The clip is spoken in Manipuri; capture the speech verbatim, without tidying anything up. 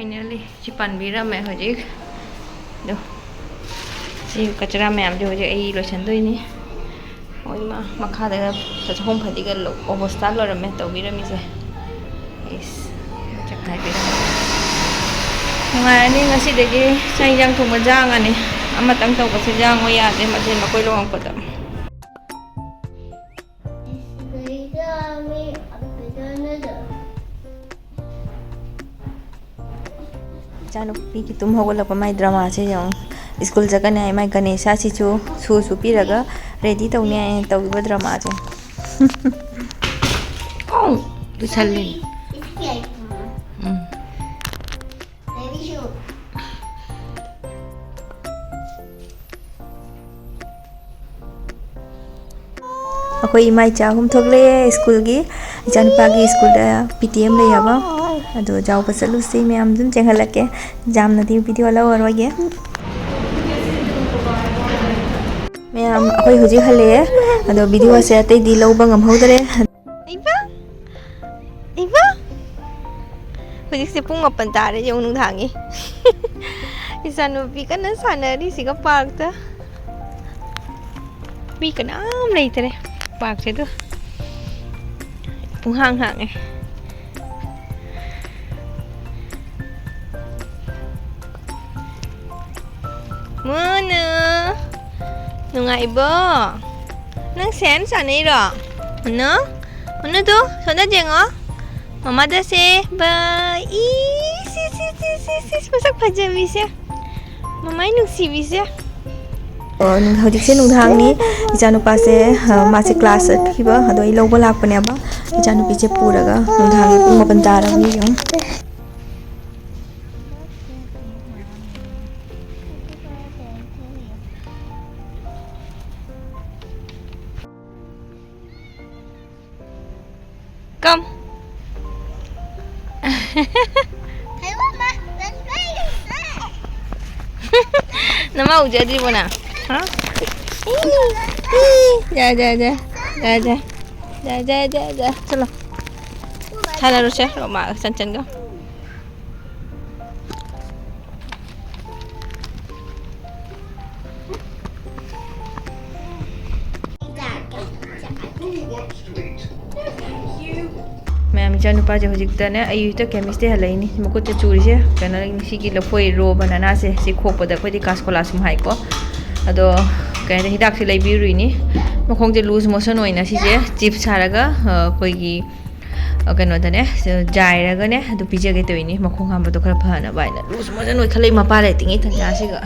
Finally, ꯁꯤ ꯄꯥꯟꯕꯤꯔꯝꯃꯦ ꯍꯧꯖꯤꯛ꯫ ꯑꯗꯣ ꯁꯤ ꯀꯆꯔꯥ ꯃꯌꯥꯝꯁꯦ ꯍꯧꯖꯤꯛ ꯑꯩ ꯂꯣꯏꯁꯟꯗꯣꯏꯅꯤ꯫ ꯍꯣꯏ ꯏꯃꯥ, ꯃꯈꯥꯗ ꯆꯥꯛꯈꯨꯝ ꯐꯗꯤꯒ ꯂꯧ-, ꯑꯣꯕꯁꯇꯥ ꯂꯣꯏꯔꯝꯃꯦ ꯇꯧꯕꯤꯔꯝꯃꯤꯁꯦ꯫ ꯏꯁ, ꯆꯈꯥꯏꯕꯤꯔꯝꯃꯦ꯫ ꯅꯨꯡꯉꯥꯏꯔꯅꯤ ꯉꯁꯤꯗꯒꯤ ꯆꯥꯛ ꯏꯟꯖꯥꯡ ꯊꯣꯡꯕ ꯌꯥꯡꯉꯅꯤ꯫ ꯑꯃꯇꯪ ꯇꯧꯕꯁꯦ ꯌꯥꯡꯉꯣ ꯌꯥꯗꯦ, ꯃꯆꯦꯟ ꯃꯀꯣꯏ ꯂꯣꯡꯉꯛꯄꯗ꯫ ꯏꯆꯥꯅꯨꯄꯤꯒꯤ ꯇꯨꯝ ꯍꯧꯒꯠꯂꯛꯄ ꯃꯥꯏ ꯗ꯭ꯔꯃꯥꯁꯦ ꯌꯦꯡꯉꯨ꯫ ꯁ꯭ꯀꯨꯜ ꯆꯠꯀꯅꯤ ꯍꯥꯏ ꯃꯥꯏ ꯒꯅꯦꯁꯥꯁꯤꯁꯨ ꯁꯨꯁꯨ ꯄꯤꯔꯒ ꯔꯦꯗꯤ ꯇꯧꯅꯤ ꯍꯥꯏꯅ ꯇꯧꯈꯤꯕ ꯗ꯭ꯔꯃꯥꯁꯦ꯫ ꯄꯨꯁꯜꯂꯤ꯫ ꯎꯝ꯫ ꯑꯩꯈꯣꯏ ꯏꯃꯥ ꯏꯆꯥ ꯑꯍꯨꯝ ꯊꯣꯛꯂꯛꯑꯦ ꯁ꯭ꯀꯨꯜꯒꯤ꯫ ꯏꯆꯥꯅꯨꯄꯥꯒꯤ ꯁ꯭ꯀꯨꯜꯗ ꯄꯤ ꯇꯤ ꯑꯦꯝ ꯂꯩ ꯍꯥꯏꯕ꯫ ꯑꯗꯣ ꯌꯥꯎꯕ ꯆꯠꯂꯨꯁꯤ ꯃꯌꯥꯝ ꯑꯗꯨꯝ ꯆꯦꯟꯍꯜꯂꯛꯀꯦ꯫ ꯌꯥꯝꯅꯗꯤ ꯚꯤꯗꯤꯑꯣ ꯂꯧꯔꯔꯣꯏꯒꯦ꯫ ꯃꯌꯥꯝ ꯑꯩꯈꯣꯏ ꯍꯧꯖꯤꯛ ꯍꯜꯂꯛꯑꯦ꯫ ꯑꯗꯣ ꯚꯤꯗꯤꯑꯣꯁꯦ ꯑꯇꯩꯗꯤ ꯂꯧꯕ ꯉꯝꯍꯧꯗꯔꯦ꯫ ꯏꯕ! ꯏꯕ! ꯍꯧꯖꯤꯛꯁꯦ ꯄꯨꯡ ꯃꯥꯄꯟ ꯇꯥꯔꯦ ꯌꯦꯡꯉꯨ ꯅꯨꯡꯗꯥꯡꯒꯤ꯫ ꯏꯆꯥꯅꯨꯄꯤ ꯀꯟꯅ ꯁꯥꯟꯅꯔꯤꯁꯤꯒ ꯄꯥꯔꯛꯇ꯫ ꯃꯤ ꯀꯅꯥꯝ ꯂꯩꯇꯔꯦ ꯄꯥꯔꯛꯁꯦ ꯑꯗꯨ꯫ ꯄꯨꯡꯍꯥꯡ ꯍꯥꯡꯉꯦ꯫ ꯃꯨꯅꯨ! ꯅꯨꯡꯉꯥꯏꯕꯣ? ꯅꯪ ꯁꯦꯟ ꯁꯥꯟꯅꯩꯔꯣ? ꯃꯨꯅꯨ? ꯃꯨꯅꯨ ꯇꯨ, ꯁꯣꯝꯗ ꯌꯦꯡꯉꯣ꯫ ꯃꯃꯥꯗ say bye. ꯏꯁ, ꯏꯁ, ꯏꯁ, ꯏꯁ, ꯏꯁ, ꯏꯁ, ꯃꯁꯛ ꯐꯖꯕꯤꯁꯦ꯫ ꯃꯃꯥꯏ ꯅꯨꯡꯁꯤꯕꯤꯁꯦ꯫ ꯑꯣ, ꯅꯨꯡ-, ꯍꯧꯖꯤꯛꯁꯦ ꯅꯨꯡꯗꯥꯡꯅꯤ꯫ ꯏꯆꯥꯅꯨꯄꯥꯁꯦ, ꯑ, ꯃꯥꯁꯦ ꯀ꯭ꯂꯥꯁ ꯆꯠꯈꯤꯕ, ꯑꯗꯣ ꯑꯩ ꯂꯧꯕ ꯂꯥꯛꯄꯅꯦꯕ꯫ ꯏꯆꯥꯅꯨꯄꯤꯁꯦ ꯄꯨꯔꯒ ꯅꯨꯡꯗꯥꯡꯒꯤ ꯄꯨꯡ ꯃꯥꯄꯟ ꯇꯥꯔꯕꯅꯤ ꯌꯦꯡꯉꯨ꯫ Come. ꯅꯃꯥ ꯎꯖꯗ꯭ꯔꯤꯕꯣ ꯅꯪ? ꯍꯥ? ꯏ, ꯏ, ꯖꯥ, ꯖꯥ, ꯖꯥ꯫ ꯖꯥ, ꯖꯥ꯫ ꯖꯥ, ꯖꯥ, ꯖꯥ, ꯖꯥ꯫ ꯆꯠꯂꯣ꯫ ꯁꯥꯟꯅꯔꯨꯁꯦ, ꯔꯣꯃꯥꯒ ꯆꯟꯆꯟꯒ꯫ ꯏꯆꯥꯅꯨꯄꯥꯁꯦ ꯍꯧꯖꯤꯛꯇꯅꯦ ꯑꯌꯨꯛꯇ ꯀꯦꯃꯤꯁꯇ꯭ꯔꯤ ꯍꯜꯂꯛꯏꯅꯤ꯫ ꯃꯈꯨꯠꯇ ꯆꯨꯔꯤꯁꯦ ꯀꯩꯅꯣ, ꯁꯤꯒꯤ ꯂꯐꯣꯏ ꯔꯣ ꯕꯅꯥꯅꯥꯁꯦ ꯁꯤ ꯈꯣꯛꯄꯗ ꯑꯩꯈꯣꯏꯗꯤ ꯀꯥꯁꯀꯣꯂꯥ ꯁꯨꯝ ꯍꯥꯏꯀꯣ꯫ ꯑꯗꯣ ꯀꯩ ꯍꯥꯏꯅꯤ, ꯍꯤꯗꯥꯛꯁꯦ ꯂꯩꯕꯤꯔꯨꯏꯅꯤ꯫ ꯃꯈꯣꯡꯁꯦ ꯂꯨꯖ ꯃꯣꯁꯟ ꯑꯣꯏꯅ ꯁꯤꯁꯦ ꯆꯤꯞꯁ ꯁꯥꯔꯒ ꯑ, ꯑꯩꯈꯣꯏꯒꯤ ꯑ, ꯀꯩꯅꯣꯗꯅꯦ ꯖꯥꯏꯔꯒꯅꯦ ꯑꯗꯨ ꯄꯤꯖꯒꯦ ꯇꯧꯔꯤꯅꯤ꯫ ꯃꯈꯣꯡ ꯍꯥꯝꯕꯗꯣ ꯈꯔ ꯐꯅꯕ ꯍꯥꯏꯅ꯫ ꯂꯨꯖ ꯃꯣꯁꯟ ꯑꯣꯏꯈꯠꯂꯛꯏ ꯃꯄꯥ ꯂꯩꯇ꯭ꯔꯤꯉꯩ ꯇꯟꯖꯥꯁꯤꯒ꯫